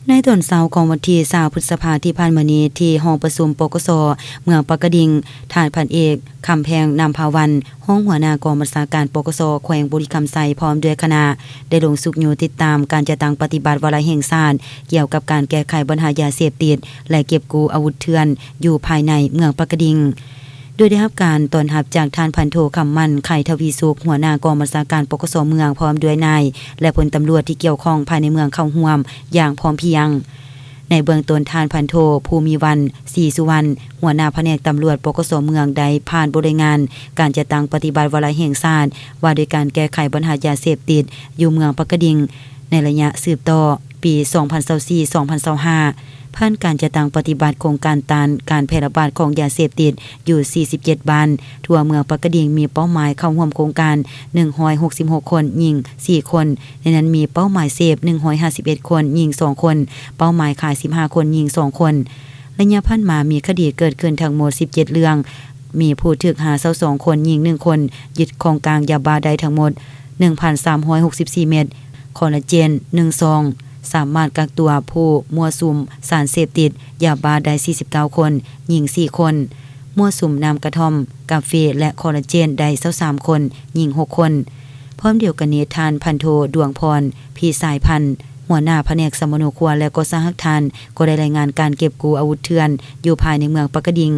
ໃນຕອນເຊົ້າຂອງວັນທີຊາວ ພຶດສະພາ ທີ່ຜ່ານມານີ້ ທີ່ຫ້ອງປະຊຸມ ປກສ ເມືອງປາກກະດິງ, ທ່ານພັນເອກ ຄຳແພງ ນຳພາວັນ ຮອງຫົວໜ້າກອງບັນຊາການ ປກສ ແຂວງບໍລິຄຳໄຊ ພ້ອມດ້ວຍຄະນະ ໄດ້ລົງຊຸກຍູ້ຕິດຕາມການຈັດຕັ້ງປະຕິບັດວາລະແຫ່ງຊາດ ກ່ຽວກັບການແກ້ໄຂບັນຫາຢາເສບຕິດ ແລະ ເກັບກູ້ອາວຸດເຖື່ອນ ຢູ່ພາຍໃນເມືອງປາກກະດິງ. ໂດຍໄດ້ຮັບການຕ້ອນຮັບຈາກທ່ານພັນໂທ ຄຳໝັ້ນ ໄຂທະວີສຸກ ຫົວໜ້າກອງບັນຊາການ ປກສ ເມືອງ ພ້ອມດ້ວຍນາຍ ແລະ ພົນຕຳຫຼວດທີ່ກ່ຽວຂ້ອງພາຍໃນເມືອງເຂົ້າຮ່ວມຢ່າງພ້ອມພຽງ. ໃນເບື້ອງຕົ້ນ, ທ່ານພັນໂທ ພູມີວັນ ສີສຸວັນ ຫົວໜ້າພະແນກຕຳຫຼວດ ປກສ ເມືອງ ໄດ້ຜ່ານບົດລາຍງານການຈັດຕັ້ງປະຕິບັດວາລະແຫ່ງຊາດ ວ່າດ້ວຍການແກ້ໄຂບັນຫາຢາເສບຕິດຢູ່ເມືອງປາກກະດິງ ໃນໄລຍະສືບຕໍ່ ປີສອງພັນຊາວສີ່ ສອງພັນຊາວຫ້າ ຜ່ານການຈັດຕັ້ງປະຕິບັດໂຄງການຕ້ານການແຜ່ລະບາດຂອງຢາເສບຕິດຢູ່ສີ່ສິບເຈັດບ້ານ ທົ່ວເມືອງປາກກະດິງ ມີເປົ້າໝາຍເຂົ້າຮ່ວມໂຄງການໜຶ່ງຮ້ອຍຫົກສິບຫົກຄົນ, ຍິງສີ່ຄົນ, ໃນນັ້ນມີເປົ້າໝາຍເສບໜຶ່ງຮ້ອຍຫ້າສິບເອັດຄົນ, ຍິງສອງຄົນ, ເປົ້າໝາຍຂາຍສິບຫ້າຄົນ, ຍິງສອງຄົນ. ໄລຍະຜ່ານມາມີຄະດີເກີດຂຶ້ນທັງໝົດສິບເຈັດເລື່ອງ, ມີຜູ້ຖືກຫາຊາວສອງຄົນ, ຍິງໜຶ່ງຄົນ, ຍຶດຂອງກາງຢາບ້າໄດ້ທັງໝົດໜຶ່ງພັນສາມຮ້ອຍຫົກສິບສີ່ເມັດ, ຄໍລາເຈນໜຶ່ງຊອງ, ສາມາດກັກຕົວຜູ້ມົ້ວສຸມສານເສບຕິດຢາບ້າໄດ້ສີ່ສິບເກົ້າຄົນ, ຍິງສີ່ຄົນ, ມົ້ວສຸມນ້ຳກະທ່ອມ, ກາເຟ ແລະ ຄໍລາເຈນໄດ້ຊາວສາມຄົນ, ຍິງຫົກຄົນ. ພ້ອມດຽວກັນນີ້, ທ່ານພັນໂທ ດວງພອນ ພີສາຍພັນ ຫົວໜ້າພະແນກສຳມະໂນຄົວ ແລະ ກໍ່ສ້າງຮາກຖານ ກໍໄດ້ລາຍງານການເກັບກູ້ອາວຸດເຖື່ອນຢູ່ພາຍໃນເມືອງປາກກະດິງ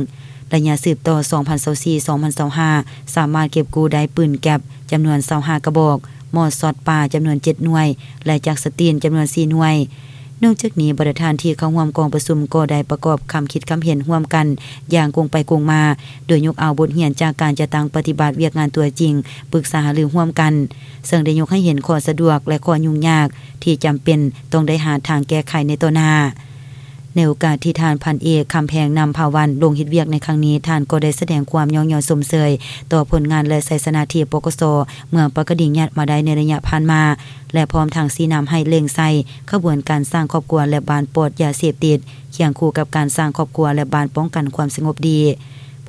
ໄລຍະສືບຕໍ່ ສອງພັນຊາວສີ່ ສອງພັນຊາວຫ້າ ສາມາດເກັບກູ້ໄດ້ປືນແກັບຈຳນວນຊາວຫ້າກະບອກ, ໝໍ້ຊັອດປ່າຈຳນວນເຈັດໜ່ວຍ ແລະ ຈັກສະຕີນຈຳນວນສີ່ໜ່ວຍ. ນອກຈາກນີ້, ບັນດາທ່ານທີ່ເຂົ້າຮ່ວມກອງປະຊຸມກໍໄດ້ປະກອບຄຳຄິດຄຳເຫັນຮ່ວມກັນຢ່າງກົງໄປກົງມາ, ໂດຍຍົກເອົາບົດຮຽນຈາກການຈັດຕັ້ງປະຕິບັດວຽກງານຕົວຈິງ, ປຶກສາຫາລືຮ່ວມກັນ, ເຊິ່ງໄດ້ຍົກໃຫ້ເຫັນຂໍ້ສະດວກ ແລະ ຂໍ້ຫຍຸ້ງຍາກທີ່ຈຳເປັນຕ້ອງໄດ້ຫາທາງແກ້ໄຂໃນຕໍ່ໜ້າ. ໃນໂອກາດທີ່ທ່ານພັນເອກ ຄຳແພງ ນຳພາວັນ ລົງເຮັດວຽກໃນຄັ້ງນີ້, ທ່ານກໍໄດ້ສະແດງຄວາມຍ້ອງຍໍຊົມເຊີຍຕໍ່ຜົນງານ ແລະ ໄຊຊະນະທີ່ ປກສ ເມືອງປາກກະດິງຍາດມາໄດ້ໃນໄລຍະຜ່ານມາ ແລະ ພ້ອມທັງຊີ້ນຳໃຫ້ເລັ່ງໃສ່ຂະບວນການສ້າງຄອບຄົວ ແລະ ບ້ານປອດຢາເສບຕິດ ຄຽງຄູ່ກັບການສ້າງຄອບຄົວ ແລະ ບ້ານປ້ອງກັນຄວາມສະຫງົບດີ.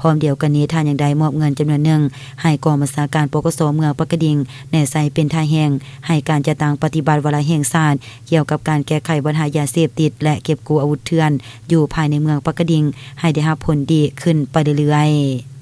ພ້ອມດຽວກັນນີ້, ທ່ານຍັງໄດ້ມອບເງິນຈຳນວນໜຶ່ງໃຫ້ກອງບັນຊາການ ປກສ ເມືອງປາກກະດິງ ແນໃສ່ເປັນທ່າແຮງໃຫ້ການຈັດຕັ້ງປະຕິບັດວາລະແຫ່ງຊາດ ກ່ຽວກັບການແກ້ໄຂບັນຫາຢາເສບຕິດ ແລະ ເກັບກູ້ອາວຸດເຖື່ອນຢູ່ພາຍໃນເມືອງປາກກະດິງ ໃຫ້ໄດ້ຮັບຜົນດີຂຶ້ນໄປເລື້ອຍໆ.